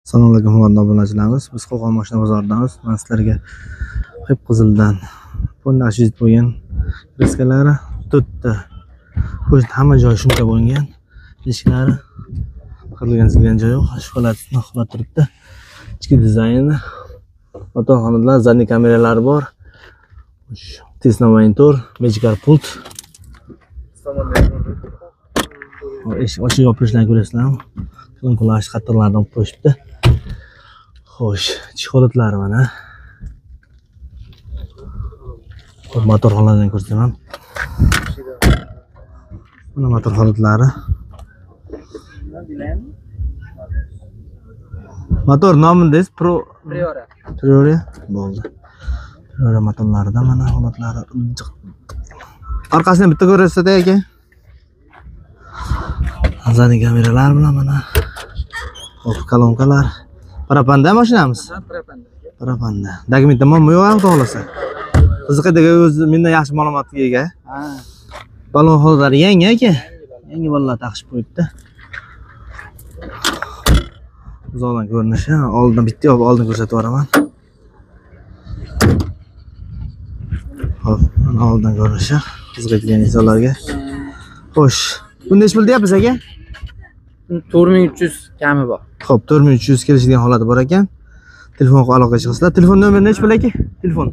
Assalomu alaykum hurmatli obunachilarimiz. Biz Qo'qon mashina bozoridamiz. Men sizlarga qip-qizildan polni ashit bo'lgan reskalari to'rtta. Po'st hamma joyi shumka bo'lgan. Eshiklari qirilgan, zilgan joyi yo'q. Holatni holat turibdi. Ichki dizayni, motor xonalar, zadniy kameralari bor. Tesla monitor, magical pult. Eshik ochib yopilishini ko'rasizlarmi? Kolonkalash qattorlardan qo'yishibdi. Xo'sh, ichki holatlari mana. Xo'p, motor holatini ko'rsataman. Mana motor holatlari. Motor nomini deysiz, Pro Priora. Priora bo'ldi. Priora motorlarida mana holatlari. Orqasini bitta ko'rsatsa aka. Zadniy kameralar bilan mana. Hop, kolonkalar. Parapanda mashinamiz? Parapanda. Parapanda. Dokumentda muammo yo'q, xudo xolasa. Qiziqadiga o'zi mendan yaxshi ma'lumotga ega. Ha. Balon holatlari yangi aka. Yangi bolalar taqishib qo'yibdi. Uzoqdan ko'rinishi, oldin bitta yo'q, oldin ko'rsatib yuboraman. Hop, mana oldin ko'rinishi qiziqadigan insonlarga. Xo'sh, buni necha pul deyapsiz aka? 4300 kami bor. Xo'p, 4300 kelishadigan holati bor ekan. Telefon qilib aloqa chiqasizlar. Telefon nomeri necha pul aka? Telefon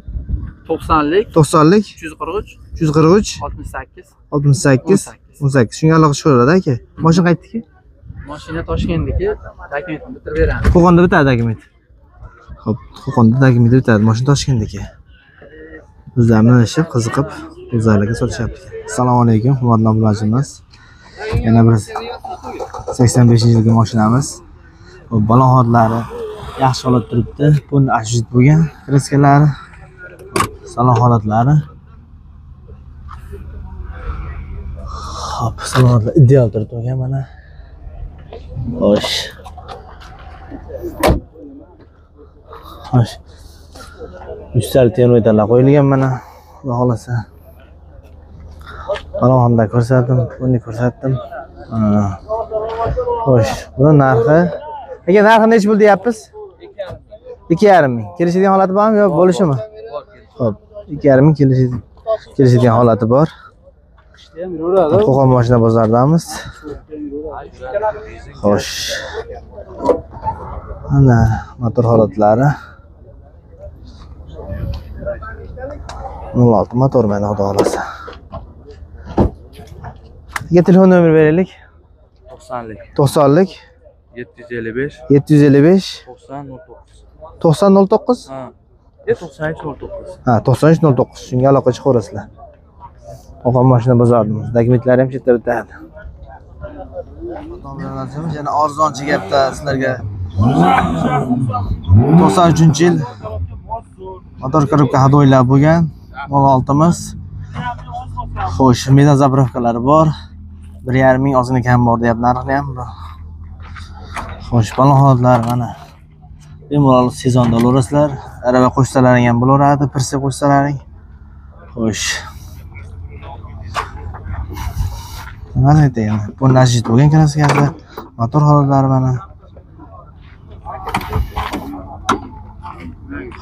90lik 90lik 343 343 68 68 18. Shunga aloqa chiqaveradi aka. Mashina qaytdiki? Mashina Toshkentdiki, dokumentni bitirib beramiz. Qo'qonda bitadi dokument. Xo'p, Qo'qonda dokument bitadi. Mashina Toshkentdiki. Bizlar bilan ishib, qiziqib, o'zlariga sotishyapti. Assalomu alaykum, hurmatli obunachilarimiz. Yana bir 85-yilgi mashinamiz. Balon holatlari yaxshi holat turibdi. Buni ashit bo'lgan kraskalari, salon holatlari. Xo'p, salon holatlari ideal turibdi ekan mana. Xo'sh. Xo'sh. Yuztalik termometrlar qo'yilgan mana. Xudo xolasa. Balon hamda ko'rsatdim, buni ko'rsatdim. Xo'sh, buni narxi aka, narxi necha pul deyapmiz? 2,5 ming. Kelishadigan holati bormi yo'q, bo'lishimi? Xo'p, 2,5 ming kelishadigan holati bor. Qo'qon mashina bozoridamiz. Xo'sh. Mana motor holatlari. 06 motor mana xudo xolasa. Aka, telefon nomer beraylik. 90lik 90lik 755 755 90 09 90 09. Ha. 93 09. Ha, 93 09. Shunga aloqa chiqaverasizlar. Qo'qon mashina bozoridamiz. Dokumentlari ham chetda bitadi. Yana arzonchi gapda sizlarga 93-yil motor korobka hadoylar bo'lgan 06miz. Xo'sh, mezon zapravkalari bor. 1,5 ming ozgina kam bor deyapti narxni ham. Xo'sh, balon holatlari mana. Bemalol sezonda olaverasizlar. Arava qo'shsalaring ham bo'laveradi, pirsa qo'shsalaring. Xo'sh. Mana aytaman, bu najit bo'lgan kraskasi, motor holatlari mana.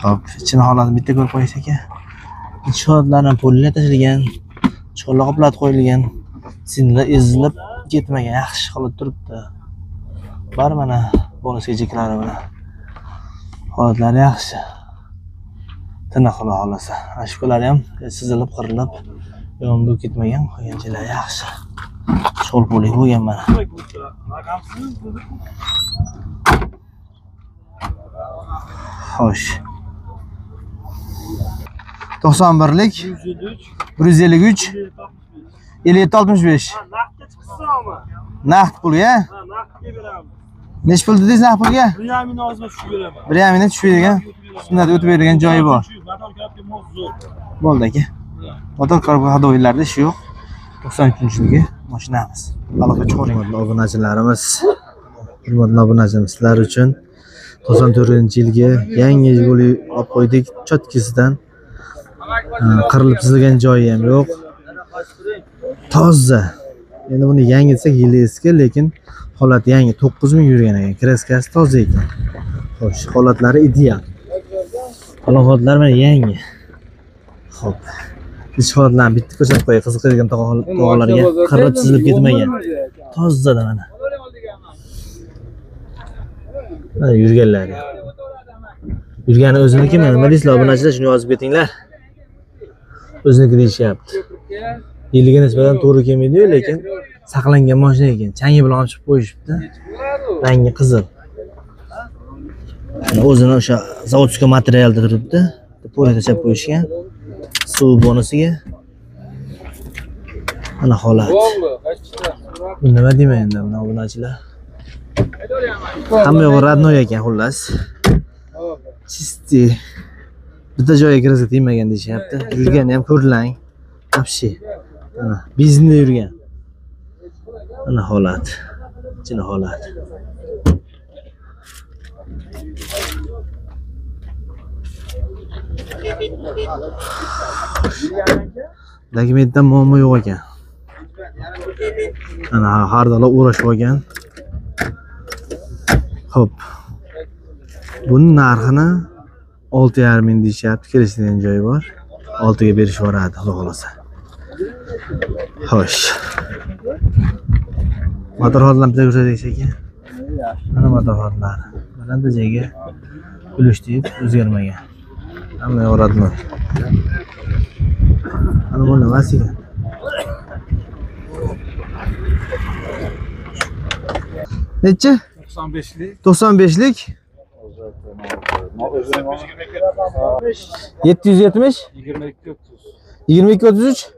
Xo'p, ichini holatini bitta ko'rib qo'ysak aka. Ich holatlari ham pollar tashlangan, cho'la qoplat qo'yilgan, sinlar ezilib ketmagan, yaxshi holat turibdi. Bor mana bonus ejiklari bilan. Holatlari yaxshi. Tiniq xudo xolasa. Ashkolari ham sizilib, qirilib, yon bu ketmagan, qolgan joylari yaxshi. Cho'lpo'lik bo'lgan mana. Xo'sh. 91lik 153 57 65. Naqdga chiqsinmi? Naqd pulga? Ha, naqdga beramiz. Necha pul dedingiz naqd pulga? 1,5 ming ozma tushib beraman. 1,5 mingdan tushib bergan. Sunnat o'tib bergan joyi bor. Motor korobka moz zo'r. Bo'ldi aka. Motor korobka hadoylarda ish yo'q. 93-yilgi mashinamiz. Aloqa chiqaring. Hurmatli obunachilarimiz, hurmatli obunachilarimiz, sizlar uchun 94-yilgi yangi Jiguli olib qo'ydik. Chotkisidan qirilib chizilgan joyi ham yo'q. Toza. Endi buni yangi desak yili eski, lekin Holati yangi 9000 yurgan ekan. Kraskasi toza ekan. Xo'sh, holatlari ideal. Holatlar mana yangi. Xo'p. Ich holatlarni bitta ko'rsatib qo'yay, qiziqadigan tog'alarga qirib chizilib ketmagan. Tozada mana. Mana yurganlari. Yurgani o'ziniki, mana nima deysizlar, obunachilar, shuni yozib ketinglar. O'ziniki deyishyapti. Yiliga nisbatan to'g'ri kelmaydi-yu, lekin saqlangan mashina ekan. Changi bilan olib chiqib qo'yishibdi. Rangi qizil. Mana o'zini o'sha zavodskiy materialda turibdi. Po'la tashlab qo'yishgan. Suv bonusiga. Mana holat. Bu nima deyman endi buni obunachilar? Hamma yo'g'i rodnoy ekan xullas. Chisti. Bitta joyga kirsa tegmagan deyishyapti. Yurgani ham ko'rlang. Вообще. Mana benzinda yurgan. Mana holat. Ichini holat. Dokumentda muammo yo'q ekan. Mana har dala o'rashib olgan. Xo'p. Buning narxini 6,5 ming deyishyapti. Kelishadigan joyi bor. 6 ga berishib yuboradi, xudo xolasa. Xo'sh. Motor holatlarni bitta ko'rsatsak ekan. Mana motor holatlari. Bironta joyga ulush deb o'zgarmagan. Hamma yo'q. Ana bu nimasi ekan? Necha? 95lik. 95lik. 770 22 30. 22 33.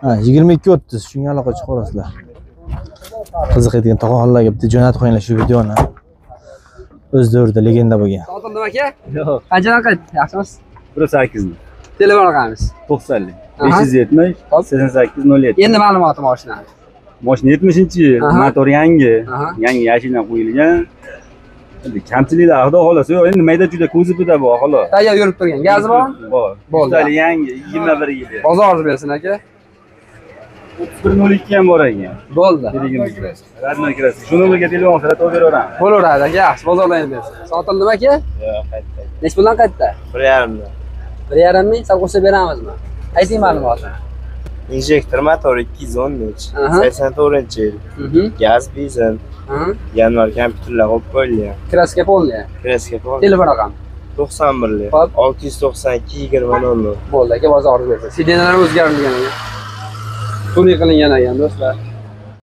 Ha, 22 30. Shunga aloqa chiqib olasizlar. Qiziqadigan tog'alarga bitta jo'natib qo'yinglar shu videoni. O'z davrida legenda bo'lgan. Sotildi aka? Yo'q. Qanchadan qaytdi? Yaxshimisiz? 1.8 ni. Telefon raqamimiz 90lik. 570 88 07. Endi ma'lumoti mashinani. Mashina 70-yil, motor yangi, yangi yashidan qo'yilgan. Endi kamchiliklar xudo xolasa yo'q, endi mayda juda kuzovida bor xolos. Tayyor yurib turgan. Gazi bormi? Bor. Bo'ldi. Yangi 21 yil. Bozor bersin aka. 31.02 ham bor ekan. Bo'ldi. Radnoy kirasiz. Shu nomerga telefon qilsa topib beraveramiz. Bo'laveradi aka, yaxshi bozorlar bersin. Sotildimi aka? Yo'q, qaytdi. Necha puldan qaytdi? 1.5 ming. 1.5 ming sal qo'shib beramizmi? Ayting ma'lumotni. Injektor motor 210, 84-yil. Gaz, benzin. Yanvar kompyuterlar qo'yib qo'yilgan. Kraska polniya. Kraska polniya. Telefon raqami 91lik 692 20 00. Bo'ldi aka, bozor bersin. Sidenalar o'zgarilgan ekan. Tuni qilingan ekan do'stlar.